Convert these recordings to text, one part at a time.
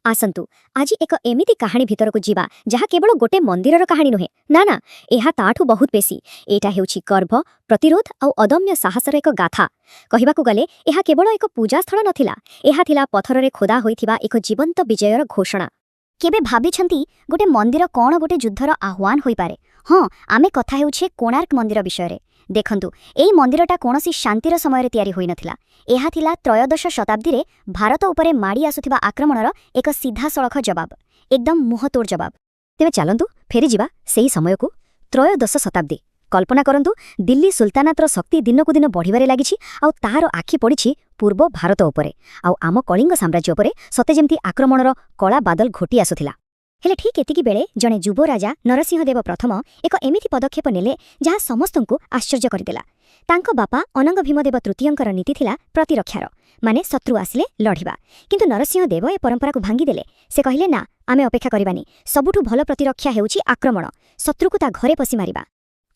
ଆସନ୍ତୁ, ଆଜି ଏକ ଏମିତି କାହାଣୀ ଭିତରକୁ ଯିବା, ଯାହା କେବଳ ଗୋଟେ ମନ୍ଦିରର କାହାଣୀ ନୁହେଁ। ନା ନା, ଏହା ତାଠୁ ବହୁତ ବେଶୀ। ଏଇଟା ହେଉଛି ଗର୍ବ, ପ୍ରତିରୋଧ ଆଉ ଅଦମ୍ୟ ସାହସର ଏକ ଗାଥା। କହିବାକୁ ଗଲେ ଏହା କେବଳ ଏକ ପୂଜାସ୍ଥଳ ନଥିଲା, ଏହା ଥିଲା ପଥରରେ ଖୋଦା ହୋଇଥିବା ଏକ ଜୀବନ୍ତ ବିଜୟର ଘୋଷଣା। କେବେ ଭାବିଛନ୍ତି, ଗୋଟେ ମନ୍ଦିର କ'ଣ ଗୋଟେ ଯୁଦ୍ଧର ଆହ୍ୱାନ ହୋଇପାରେ? ହଁ, ଆମେ କଥା ହେଉଛେ କୋଣାର୍କ ମନ୍ଦିର ବିଷୟରେ। ଦେଖନ୍ତୁ, ଏଇ ମନ୍ଦିରଟା କୌଣସି ଶାନ୍ତିର ସମୟରେ ତିଆରି ହୋଇନଥିଲା। ଏହା ଥିଲା ତ୍ରୟୋଦଶ ଶତାବ୍ଦୀରେ ଭାରତ ଉପରେ ମାଡ଼ି ଆସୁଥିବା ଆକ୍ରମଣର ଏକ ସିଧାସଳଖ ଜବାବ, ଏକଦମ ମୁହଁତୋଡ଼ ଜବାବ। ତେବେ ଚାଲନ୍ତୁ, ଫେରିଯିବା ସେହି ସମୟକୁ, ତ୍ରୟୋଦଶ ଶତାବ୍ଦୀ। କଳ୍ପନା କରନ୍ତୁ, ଦିଲ୍ଲୀ ସୁଲତାନାତର ଶକ୍ତି ଦିନକୁ ଦିନ ବଢ଼ିବାରେ ଲାଗିଛି ଆଉ ତାହାର ଆଖି ପଡ଼ିଛି ପୂର୍ବ ଭାରତ ଉପରେ ଆଉ ଆମ କଳିଙ୍ଗ ସାମ୍ରାଜ୍ୟ ଉପରେ। ସତେ ଯେମିତି ଆକ୍ରମଣର କଳା ବାଦଲ ଘୋଟି ଆସୁଥିଲା। ହେଲେ ଠିକ୍ ଏତିକି ବେଳେ ଜଣେ ଯୁବ ରାଜା ନରସିଂହଦେବ ପ୍ରଥମ ଏକ ଏମିତି ପଦକ୍ଷେପ ନେଲେ, ଯାହା ସମସ୍ତଙ୍କୁ ଆଶ୍ଚର୍ଯ୍ୟ କରିଦେଲା। ତାଙ୍କ ବାପା ଅନଙ୍ଗ ଭୀମଦେବ ତୃତୀୟଙ୍କର ନୀତି ଥିଲା ପ୍ରତିରକ୍ଷାର, ମାନେ ଶତ୍ରୁ ଆସିଲେ ଲଢ଼ିବା। କିନ୍ତୁ ନରସିଂହଦେବ ଏ ପରମ୍ପରାକୁ ଭାଙ୍ଗିଦେଲେ। ସେ କହିଲେ, ନା, ଆମେ ଅପେକ୍ଷା କରିବାନି। ସବୁଠୁ ଭଲ ପ୍ରତିରକ୍ଷା ହେଉଛି ଆକ୍ରମଣ, ଶତ୍ରୁକୁ ତା ଘରେ ପଶି ମାରିବା।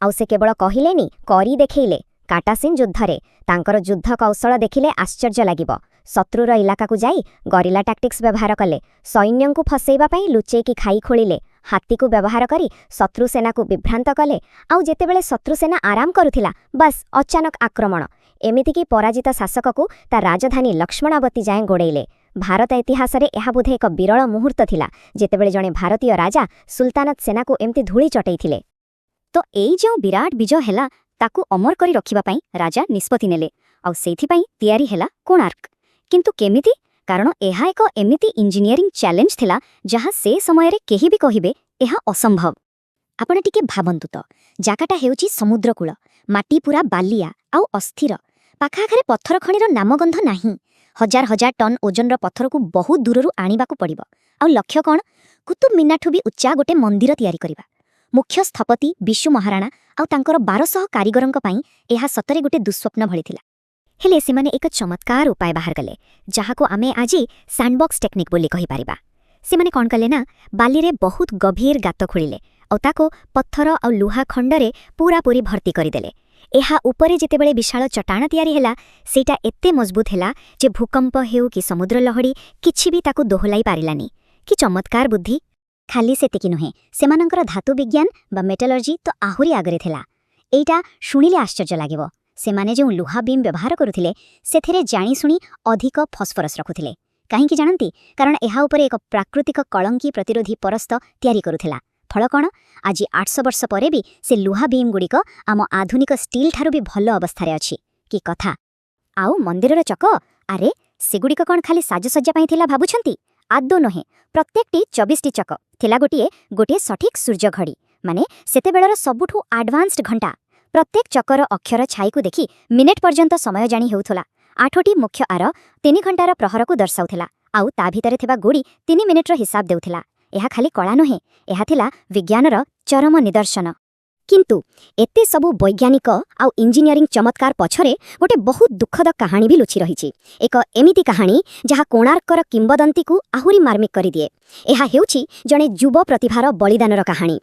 ଆଉ ସେ କେବଳ କହିଲେନି, କରି ଦେଖେଇଲେ। କାଟାସିନ୍ ଯୁଦ୍ଧରେ ତାଙ୍କର ଯୁଦ୍ଧ କୌଶଳ ଦେଖିଲେ ଆଶ୍ଚର୍ଯ୍ୟ ଲାଗିବ। ଶତ୍ରୁର ଇଲାକାକୁ ଯାଇ ଗରିଲା ଟାକ୍ଟିକ୍ସ ବ୍ୟବହାର କଲେ। ସୈନ୍ୟଙ୍କୁ ଫସେଇବା ପାଇଁ ଲୁଚେଇକି ଖାଇ ଖୋଳିଲେ। ହାତୀକୁ ବ୍ୟବହାର କରି ଶତ୍ରୁ ସେନାକୁ ବିଭ୍ରାନ୍ତ କଲେ। ଆଉ ଯେତେବେଳେ ଶତ୍ରୁ ସେନା ଆରାମ କରୁଥିଲା, ବାସ୍, ଅଚାନକ ଆକ୍ରମଣ। ଏମିତିକି ପରାଜିତ ଶାସକକୁ ତା ରାଜଧାନୀ ଲକ୍ଷ୍ମଣାବତୀ ଯାଏଁ ଗୋଡ଼େଇଲେ। ଭାରତ ଇତିହାସରେ ଏହା ବୋଧେ ଏକ ବିରଳ ମୁହୂର୍ତ୍ତ ଥିଲା, ଯେତେବେଳେ ଜଣେ ଭାରତୀୟ ରାଜା ସୁଲତାନତ ସେନାକୁ ଏମିତି ଧୂଳି ଚଟେଇଥିଲେ। ତ ଏଇ ଯେଉଁ ବିରାଟ ବିଜୟ ହେଲା, ତାକୁ ଅମର କରି ରଖିବା ପାଇଁ ରାଜା ନିଷ୍ପତ୍ତି ନେଲେ ଆଉ ସେଇଥିପାଇଁ ତିଆରି ହେଲା କୋଣାର୍କ। କିନ୍ତୁ କେମିତି? କାରଣ ଏହା ଏକ ଏମିତି ଇଞ୍ଜିନିୟରିଂ ଚ୍ୟାଲେଞ୍ଜ ଥିଲା, ଯାହା ସେ ସମୟରେ କେହି ବି କହିବେ ଏହା ଅସମ୍ଭବ। ଆପଣ ଟିକେ ଭାବନ୍ତୁ ତ, ଜାଗାଟା ହେଉଛି ସମୁଦ୍ରକୂଳ, ମାଟି ପୁରା ବାଲିଆ ଆଉ ଅସ୍ଥିର। ପାଖାଆଖରେ ପଥର ଖଣିର ନାମଗନ୍ଧ ନାହିଁ। ହଜାର ହଜାର ଟନ୍ ଓଜନର ପଥରକୁ ବହୁତ ଦୂରରୁ ଆଣିବାକୁ ପଡ଼ିବ। ଆଉ ଲକ୍ଷ୍ୟ କ'ଣ? କୁତୁବ ମିନାରଠୁ ବି ଉଚ୍ଚା ଗୋଟେ ମନ୍ଦିର ତିଆରି କରିବା। ମୁଖ୍ୟ ସ୍ଥପତି ବିଶୁ ମହାରାଣା ଆଉ ତାଙ୍କର 1200 କାରିଗରଙ୍କ ପାଇଁ ଏହା ସତରେ ଗୋଟେ ଦୁଃସ୍ୱପ୍ନ ଭଳି ଥିଲା। ହେଲେ ସେମାନେ ଏକ ଚମତ୍କାର ଉପାୟ ବାହାର କଲେ, ଯାହାକୁ ଆମେ ଆଜି ସ୍ୟାଣ୍ଡବକ୍ସ ଟେକ୍ନିକ୍ ବୋଲି କହିପାରିବା। ସେମାନେ କ'ଣ କଲେ ନା, ବାଲିରେ ବହୁତ ଗଭୀର ଗାତ ଖୋଳିଲେ ଆଉ ତାକୁ ପଥର ଆଉ ଲୁହା ଖଣ୍ଡରେ ପୂରାପୂରି ଭର୍ତ୍ତି କରିଦେଲେ। ଏହା ଉପରେ ଯେତେବେଳେ ବିଶାଳ ଚଟାଣ ତିଆରି ହେଲା, ସେଇଟା ଏତେ ମଜବୁତ ହେଲା ଯେ ଭୂକମ୍ପ ହେଉ କି ସମୁଦ୍ର ଲହଡ଼ି, କିଛି ବି ତାକୁ ଦୋହଲାଇ ପାରିଲାନି। କି ଚମତ୍କାର ବୁଦ୍ଧି! ଖାଲି ସେତିକି ନୁହେଁ, ସେମାନଙ୍କର ଧାତୁ ବିଜ୍ଞାନ ବା ମେଟାଲର୍ଜି ତ ଆହୁରି ଆଗରେ ଥିଲା। ଏଇଟା ଶୁଣିଲେ ଆଶ୍ଚର୍ଯ୍ୟ ଲାଗିବ। ସେମାନେ ଯେଉଁ ଲୁହା ବିମ୍ ବ୍ୟବହାର କରୁଥିଲେ, ସେଥିରେ ଜାଣିଶୁଣି ଅଧିକ ଫସ୍ଫରସ୍ ରଖୁଥିଲେ। କାହିଁକି ଜାଣନ୍ତି? କାରଣ ଏହା ଉପରେ ଏକ ପ୍ରାକୃତିକ କଳଙ୍କି ପ୍ରତିରୋଧୀ ପରସ୍ତ ତିଆରି କରୁଥିଲା। ଫଳ କ'ଣ? ଆଜି 800 ବର୍ଷ ପରେ ବି ସେ ଲୁହା ବିମ୍ଗୁଡ଼ିକ ଆମ ଆଧୁନିକ ଷ୍ଟିଲ୍ଠାରୁ ବି ଭଲ ଅବସ୍ଥାରେ ଅଛି। କି କଥା! ଆଉ ମନ୍ଦିରର ଚକ? ଆରେ, ସେଗୁଡ଼ିକ କ'ଣ ଖାଲି ସାଜସଜ୍ଜା ପାଇଁ ଥିଲା ଭାବୁଛନ୍ତି? ଆଦୌ ନୁହେଁ। ପ୍ରତ୍ୟେକଟି 24ଟି ଚକ ଥିଲା ଗୋଟିଏ ଗୋଟିଏ ସଠିକ୍ ସୂର୍ଯ୍ୟଘଡ଼ି, ମାନେ ସେତେବେଳର ସବୁଠୁ ଆଡଭାନ୍ସଡ ଘଣ୍ଟା। ପ୍ରତ୍ୟେକ ଚକର ଅକ୍ଷର ଛାଇକୁ ଦେଖି ମିନିଟ୍ ପର୍ଯ୍ୟନ୍ତ ସମୟ ଜାଣି ହେଉଥିଲା। ଆଠଟି ମୁଖ୍ୟ ଆର 3 ଘଣ୍ଟାର ପ୍ରହରକୁ ଦର୍ଶାଉଥିଲା ଆଉ ତା ଭିତରେ ଥିବା ଗୋଡ଼ି 3 ମିନିଟ୍ର ହିସାବ ଦେଉଥିଲା। ଏହା ଖାଲି କଳା ନୁହେଁ, ଏହା ଥିଲା ବିଜ୍ଞାନର ଚରମ ନିଦର୍ଶନ। କିନ୍ତୁ ଏତେ ସବୁ ବୈଜ୍ଞାନିକ ଆଉ ଇଞ୍ଜିନିୟରିଂ ଚମତ୍କାର ପଛରେ ଗୋଟେ ବହୁତ ଦୁଃଖଦ କାହାଣୀ ବି ଲୁଚି ରହିଛି। ଏକ ଏମିତି କାହାଣୀ, ଯାହା କୋଣାର୍କର କିମ୍ବଦନ୍ତୀକୁ ଆହୁରି ମାର୍ମିକ କରିଦିଏ। ଏହା ହେଉଛି ଜଣେ ଯୁବ ପ୍ରତିଭାର ବଳିଦାନର କାହାଣୀ।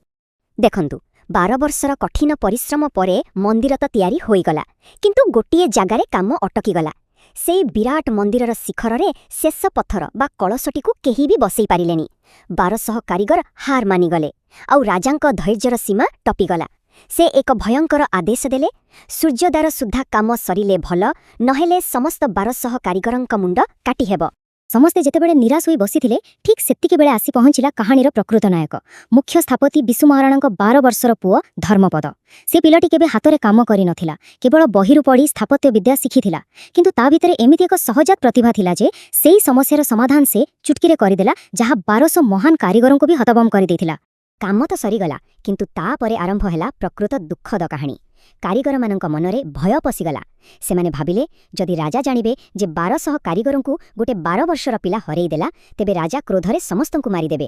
ଦେଖନ୍ତୁ, 12 ବର୍ଷର କଠିନ ପରିଶ୍ରମ ପରେ ମନ୍ଦିର ତ ତିଆରି ହୋଇଗଲା, କିନ୍ତୁ ଗୋଟିଏ ଜାଗାରେ କାମ ଅଟକିଗଲା। ସେଇ ବିରାଟ ମନ୍ଦିରର ଶିଖରରେ ଶେଷ ପଥର ବା କଳସଟିକୁ କେହି ବି ବସେଇ ପାରିଲେନି। 1200 କାରିଗର ହାର ମାନିଗଲେ ଆଉ ରାଜାଙ୍କ ଧୈର୍ଯ୍ୟର ସୀମା ଟପିଗଲା। ସେ ଏକ ଭୟଙ୍କର ଆଦେଶ ଦେଲେ, ସୂର୍ଯ୍ୟୋଦୟ ସୁଦ୍ଧା କାମ ସରିଲେ ଭଲ, ନହେଲେ ସମସ୍ତ 1200 କାରିଗରଙ୍କ ମୁଣ୍ଡ କାଟିହେବ। ସମସ୍ତେ ଯେତେବେଳେ ନିରାଶ ହୋଇ ବସିଥିଲେ, ଠିକ୍ ସେତିକି ବେଳେ ଆସି ପହଞ୍ଚିଲା କାହାଣୀର ପ୍ରକୃତ ନାୟକ, ମୁଖ୍ୟ ସ୍ଥପତି ବିଶୁ ମହାରାଣାଙ୍କ 12 ବର୍ଷର ପୁଅ ଧର୍ମପଦ। ସେ ପିଲାଟି କେବେ ହାତରେ କାମ କରିନଥିଲା, କେବଳ ବହିରୁ ପଢ଼ି ସ୍ଥାପତ୍ୟ ବିଦ୍ୟା ଶିଖିଥିଲା। କିନ୍ତୁ ତା ଭିତରେ ଏମିତି ଏକ ସହଜାତ ପ୍ରତିଭା ଥିଲା ଯେ ସେଇ ସମସ୍ୟାର ସମାଧାନ ସେ ଚୁଟକିରେ କରିଦେଲା, ଯାହା 1200 ମହାନ କାରିଗରଙ୍କୁ ବି ହତବମ୍ବ କରିଦେଇଥିଲା। କାମ ତ ସରିଗଲା, କିନ୍ତୁ ତାପରେ ଆରମ୍ଭ ହେଲା ପ୍ରକୃତ ଦୁଃଖଦ କାହାଣୀ। କାରିଗରମାନଙ୍କ ମନରେ ଭୟ ପଶିଗଲା। ସେମାନେ ଭାବିଲେ, ଯଦି ରାଜା ଜାଣିବେ ଯେ 1200 କାରିଗରଙ୍କୁ ଗୋଟେ 12 ବର୍ଷର ପିଲା ହରେଇଦେଲା, ତେବେ ରାଜା କ୍ରୋଧରେ ସମସ୍ତଙ୍କୁ ମାରିଦେବେ।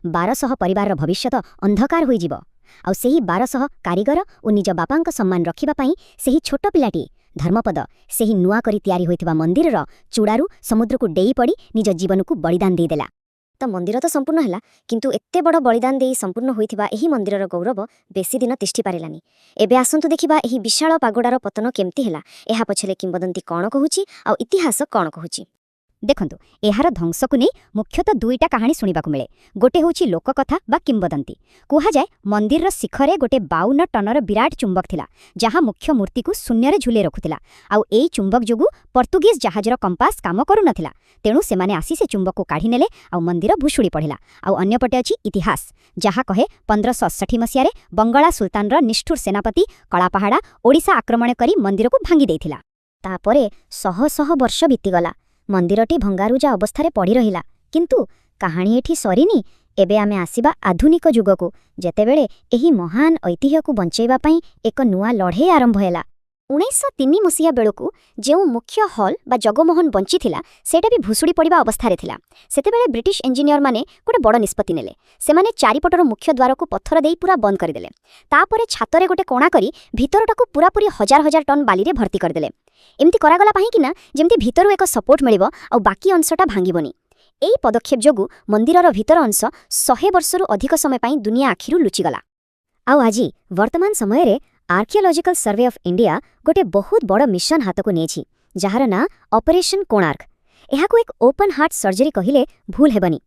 1200 ପରିବାରର ଭବିଷ୍ୟତ ଅନ୍ଧକାର ହୋଇଯିବ। ଆଉ ସେହି 1200 କାରିଗର ଓ ନିଜ ବାପାଙ୍କ ସମ୍ମାନ ରଖିବା ପାଇଁ ସେହି ଛୋଟ ପିଲାଟି ଧର୍ମପଦ ସେହି ନୂଆ କରି ତିଆରି ହୋଇଥିବା ମନ୍ଦିରର ଚୂଡ଼ାରୁ ସମୁଦ୍ରକୁ ଡେଇଁ ପଡ଼ି ନିଜ ଜୀବନକୁ ବଳିଦାନ ଦେଇଦେଲା। ତ ମନ୍ଦିର ତ ସମ୍ପୂର୍ଣ୍ଣ ହେଲା, କିନ୍ତୁ ଏତେ ବଡ଼ ବଳିଦାନ ଦେଇ ସମ୍ପୂର୍ଣ୍ଣ ହୋଇଥିବା ଏହି ମନ୍ଦିରର ଗୌରବ ବେଶୀ ଦିନ ତିଷ୍ଠି ପାରିଲାନି। ଏବେ ଆସନ୍ତୁ ଦେଖିବା, ଏହି ବିଶାଳ ପାଗୋଡ଼ାର ପତନ କେମିତି ହେଲା, ଏହା ପଛରେ କିମ୍ବଦନ୍ତୀ କ'ଣ କହୁଛି ଆଉ ଇତିହାସ କ'ଣ କହୁଛି। ଦେଖନ୍ତୁ, ଏହାର ଧ୍ୱଂସକୁ ନେଇ ମୁଖ୍ୟତଃ ଦୁଇଟା କାହାଣୀ ଶୁଣିବାକୁ ମିଳେ। ଗୋଟେ ହେଉଛି ଲୋକକଥା ବା କିମ୍ବଦନ୍ତୀ। କୁହାଯାଏ, ମନ୍ଦିରର ଶିଖରେ ଗୋଟେ 52 ଟନର ବିରାଟ ଚୁମ୍ବକ ଥିଲା, ଯାହା ମୁଖ୍ୟ ମୂର୍ତ୍ତିକୁ ଶୂନ୍ୟରେ ଝୁଲେଇ ରଖୁଥିଲା। ଆଉ ଏଇ ଚୁମ୍ବକ ଯୋଗୁଁ ପର୍ତ୍ତୁଗୀଜ ଜାହାଜର କମ୍ପାସ କାମ କରୁନଥିଲା। ତେଣୁ ସେମାନେ ଆସି ସେ ଚୁମ୍ବକକୁ କାଢ଼ିନେଲେ ଆଉ ମନ୍ଦିର ଭୁଶୁଡ଼ି ପଡ଼ିଲା। ଆଉ ଅନ୍ୟପଟେ ଅଛି ଇତିହାସ, ଯାହା କହେ 1568 ମସିହାରେ ବଙ୍ଗଳା ସୁଲତାନର ନିଷ୍ଠୁର ସେନାପତି କଳାପାହାଡ଼ା ଓଡ଼ିଶା ଆକ୍ରମଣ କରି ମନ୍ଦିରକୁ ଭାଙ୍ଗି ଦେଇଥିଲା। ତାପରେ ଶହ ଶହ ବର୍ଷ ବିତିଗଲା। ମନ୍ଦିରଟି ଭଙ୍ଗାରୁଜା ଅବସ୍ଥାରେ ପଡ଼ି ରହିଲା। କିନ୍ତୁ କାହାଣୀ ଏଠି ସରିନି। ଏବେ ଆମେ ଆସିବା ଆଧୁନିକ ଯୁଗକୁ, ଯେତେବେଳେ ଏହି ମହାନ ଐତିହ୍ୟକୁ ବଞ୍ଚେଇବା ପାଇଁ ଏକ ନୂଆ ଲଢ଼େଇ ଆରମ୍ଭ ହେଲା। 1903 ମସିହା ବେଳକୁ ଯେଉଁ ମୁଖ୍ୟ ହଲ୍ ବା ଜଗମୋହନ ବଞ୍ଚିଥିଲା, ସେଇଟା ବି ଭୁଶୁଡ଼ି ପଡ଼ିବା ଅବସ୍ଥାରେ ଥିଲା। ସେତେବେଳେ ବ୍ରିଟିଶ ଇଞ୍ଜିନିୟରମାନେ ଗୋଟେ ବଡ଼ ନିଷ୍ପତ୍ତି ନେଲେ। ସେମାନେ ଚାରିପଟର ମୁଖ୍ୟ ଦ୍ୱାରକୁ ପଥର ଦେଇ ପୁରା ବନ୍ଦ କରିଦେଲେ। ତାପରେ ଛାତରେ ଗୋଟେ କଣା କରି ଭିତରଟାକୁ ପୁରାପୁରି ହଜାର ହଜାର ଟନ୍ ବାଲିରେ ଭର୍ତ୍ତି କରିଦେଲେ। ଏମିତି କରାଗଲା କାହିଁକି ନା ଯେମିତି ଭିତରୁ ଏକ ସପୋର୍ଟ ମିଳିବ ଆଉ ବାକି ଅଂଶଟା ଭାଙ୍ଗିବନି। ଏହି ପଦକ୍ଷେପ ଯୋଗୁଁ ମନ୍ଦିରର ଭିତର ଅଂଶ 100 ବର୍ଷରୁ ଅଧିକ ସମୟ ପାଇଁ ଦୁନିଆ ଆଖିରୁ ଲୁଚିଗଲା। ଆଉ ଆଜି ବର୍ତ୍ତମାନ ସମୟରେ ଆର୍କିଓଲୋଜିକାଲ ସର୍ଭେ ଅଫ୍ ଇଣ୍ଡିଆ ଗୋଟେ ବହୁତ ବଡ଼ ମିଶନ ହାତକୁ ନେଇଛି, ଯାହାର ନାଁ ଅପରେସନ କୋଣାର୍କ। ଏହାକୁ ଏକ ଓପନ୍ ହାର୍ଟ ସର୍ଜରୀ କହିଲେ ଭୁଲ ହେବନି।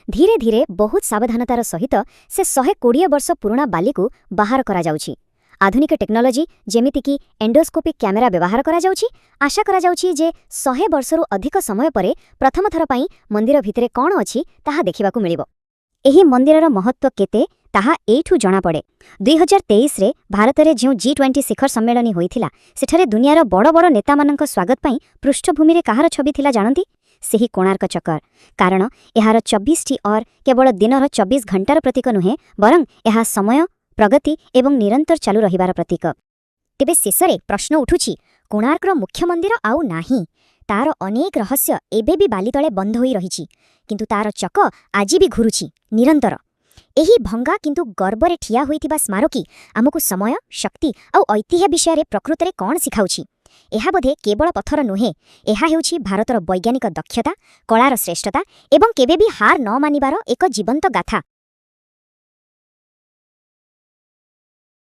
ଧୀରେ ଧୀରେ, ବହୁତ ସାବଧାନତାର ସହିତ ସେ 120 ବର୍ଷ ପୁରୁଣା ବାଲିକୁ ବାହାର କରାଯାଉଛି। ଆଧୁନିକ ଟେକ୍ନୋଲୋଜି, ଯେମିତିକି ଏଣ୍ଡୋସ୍କୋପିକ୍ କ୍ୟାମେରା ବ୍ୟବହାର କରାଯାଉଛି। ଆଶା କରାଯାଉଛି ଯେ 100 ବର୍ଷରୁ ଅଧିକ ସମୟ ପରେ ପ୍ରଥମ ଥର ପାଇଁ ମନ୍ଦିର ଭିତରେ କ'ଣ ଅଛି, ତାହା ଦେଖିବାକୁ ମିଳିବ। ଏହି ମନ୍ଦିରର ମହତ୍ତ୍ୱ କେତେ, ତାହା ଏଇଠୁ ଜଣାପଡ଼େ। 2023ରେ ଭାରତରେ ଯେଉଁ ଜି-20 ଶିଖର ସମ୍ମିଳନୀ ହୋଇଥିଲା, ସେଠାରେ ଦୁନିଆର ବଡ଼ ବଡ଼ ନେତାମାନଙ୍କ ସ୍ୱାଗତ ପାଇଁ ପୃଷ୍ଠଭୂମିରେ କାହାର ଛବି ଥିଲା ଜାଣନ୍ତି? ସେହି କୋଣାର୍କ ଚକର। କାରଣ ଏହାର 24ଟି ଅର କେବଳ ଦିନର 24 ଘଣ୍ଟାର ପ୍ରତୀକ ନୁହେଁ, ବରଂ ଏହା ସମୟ, ପ୍ରଗତି ଏବଂ ନିରନ୍ତର ଚାଲୁ ରହିବାର ପ୍ରତୀକ। ତେବେ ଶେଷରେ ପ୍ରଶ୍ନ ଉଠୁଛି, କୋଣାର୍କର ମୁଖ୍ୟ ମନ୍ଦିର ଆଉ ନାହିଁ। ତାର ଅନେକ ରହସ୍ୟ ଏବେ ବି ବାଲି ତଳେ ବନ୍ଦ ହୋଇ ରହିଛି। କିନ୍ତୁ ତାର ଚକ ଆଜି ବି ଘୁରୁଛି ନିରନ୍ତର। ଏହି ଭଙ୍ଗା କିନ୍ତୁ ଗର୍ବରେ ଠିଆ ହୋଇଥିବା ସ୍ମାରକୀ ଆମକୁ ସମୟ, ଶକ୍ତି ଆଉ ଐତିହ୍ୟ ବିଷୟରେ ପ୍ରକୃତରେ କ'ଣ ଶିଖାଉଛି? ଏହା ବୋଧେ କେବଳ ପଥର ନୁହେଁ, ଏହା ହେଉଛି ଭାରତର ବୈଜ୍ଞାନିକ ଦକ୍ଷତା, କଳାର ଶ୍ରେଷ୍ଠତା ଏବଂ କେବେ ବି ହାର ନ ମାନିବାର ଏକ ଜୀବନ୍ତ ଗାଥା।